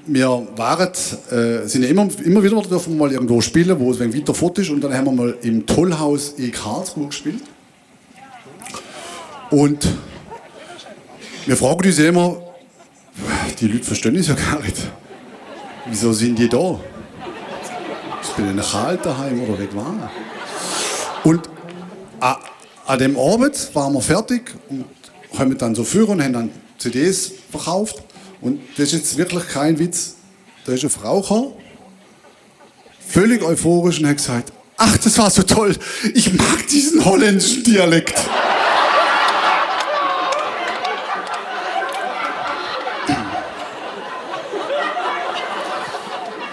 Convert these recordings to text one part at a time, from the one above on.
Wir sind ja immer wieder dürfen wir mal irgendwo spielen, wo es ein weiter fort ist. Und dann haben wir mal im Tollhaus in Karlsruhe gespielt. Und wir fragen uns immer, die Leute verstehen uns ja gar nicht. Wieso sind die da? Ich bin in einem kalt daheim oder weg war. Und an dem Abend waren wir fertig und haben dann so führen und haben dann CDs verkauft. Und das ist jetzt wirklich kein Witz. Da ist eine Frau gekommen, völlig euphorisch und hat gesagt, ach, das war so toll, ich mag diesen holländischen Dialekt.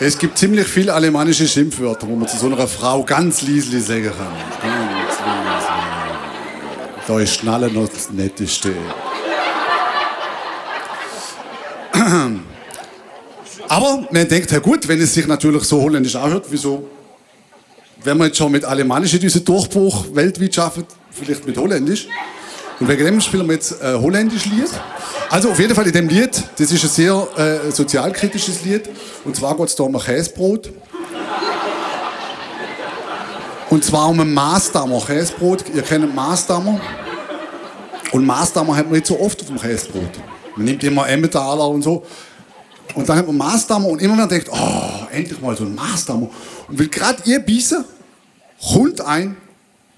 Es gibt ziemlich viele alemannische Schimpfwörter, wo man zu so einer Frau ganz leislich sagen kann. Ganz leislich. Da ist Schnalle noch das Netteste. Aber man denkt, ja gut, wenn es sich natürlich so holländisch anhört, wieso, wenn man jetzt schon mit Alemannisch diesen Durchbruch weltweit schafft, vielleicht mit Holländisch. Und wegen dem spielen wir jetzt ein holländisch Lied. Also auf jeden Fall in dem Lied, das ist ein sehr sozialkritisches Lied. Und zwar geht es da um ein Käsebrot. Und zwar um ein Maasdammer Käsebrot. Ihr kennt Maasdammer. Und Maasdammer hat man nicht so oft auf dem Käsebrot. Man nimmt immer Emmentaler und so. Und dann hat man Maasdammer und immer mehr denkt, oh, endlich mal so ein Maasdammer. Und will gerade ihr beißen, kommt ein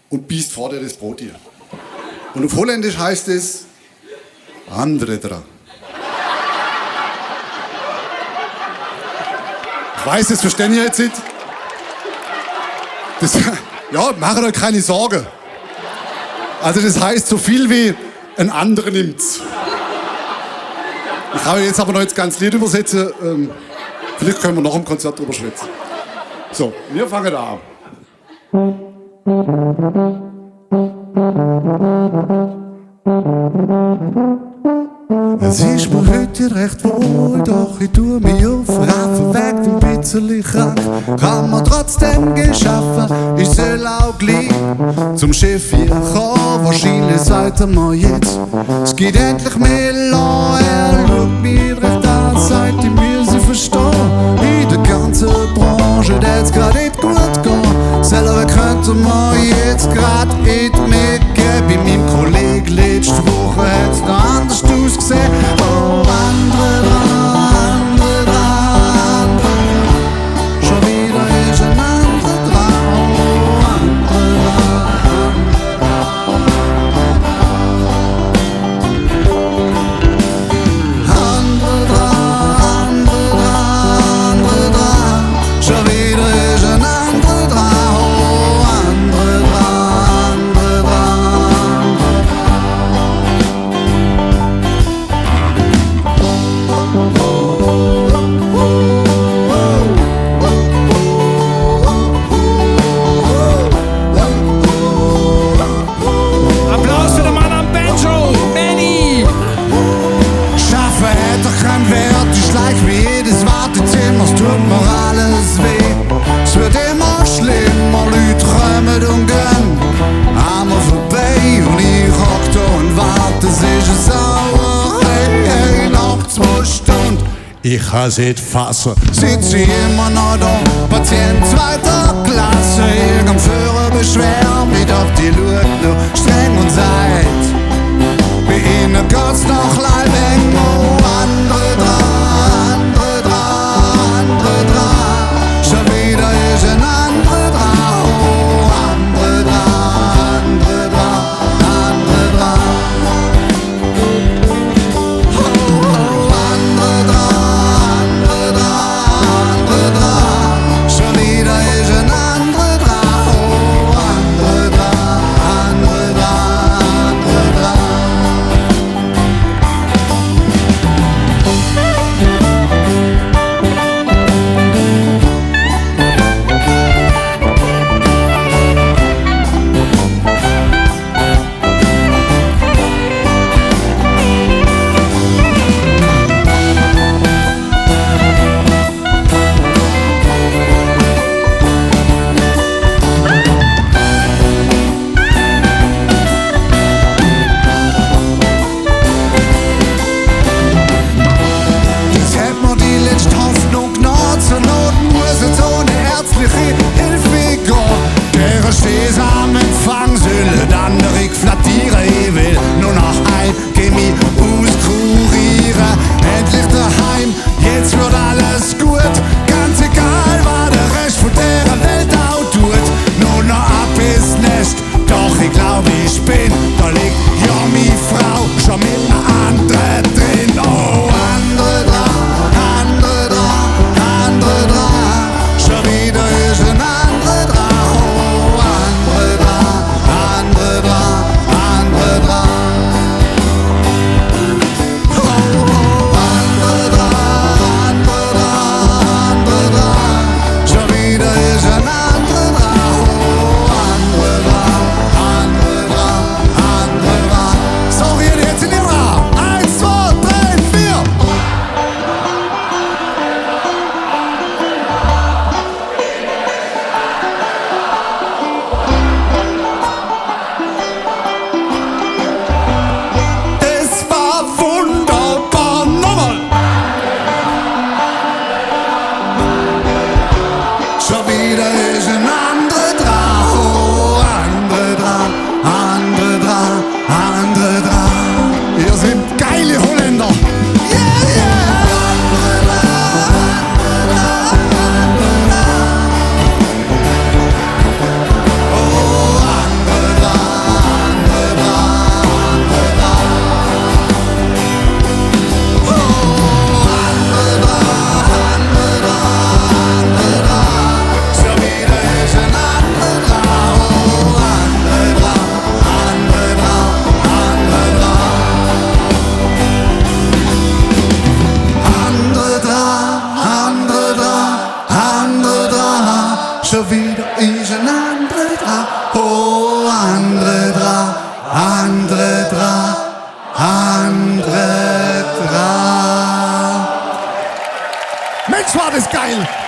und beißt vor dir das Brot hier. Und auf Holländisch heißt es andere dran. Ich weiß, das verstehen ihr jetzt nicht. Ja, macht euch keine Sorge. Also das heißt so viel wie ein anderer nimmt's. Ich habe jetzt aber noch jetzt ganz Lied übersetzen. Vielleicht können wir noch im Konzert drüber schwätzen. So, wir fangen da an. Es ist mir heute recht wohl, doch ich tue mich aufraffen, weg dem bisschen krank. Kann man trotzdem geschaffen, ich soll auch gleich zum Chef hier kommen. Wahrscheinlich sagt er mir jetzt, es geht endlich mehr los. Er schaut mich recht an, sagt, ich muss verstehen. In der ganzen Branche, das grad nicht gut geht. Selber könnte man jetzt grad nicht mitgeben. Bei meinem Kollegen letzte Woche hat's noch anders ausgesehen. Oh, andere dran, schon wieder ist ein anderer dran. Oh, andere dran, schon wieder ist ein anderer dran. Oh, andere dran. Applaus für den Mann am Banjo, Benny! Schaffen hätte keinen Wert, ich schleich wie jedes Wartezimmer, es tut mir alles weh. Es wird immer schlimmer, Leute kommen und gehen an mir vorbei und ich hock da und warte, es ist eine Sauerei, nach 2 Stunden. Ich kann's nicht fassen, sitze ich immer noch da, Patient 2. Klasse, irgendein Führer beschwert mich, doch die schaut nur streng und sagt, bei ihnen geht's noch leid weg, oh, andere dran, schon wieder ist ein anderer dran, oh, andere dran, oh, andere dran, schon wieder ist ein anderer dran, oh, andere dran. Jetzt war das geil.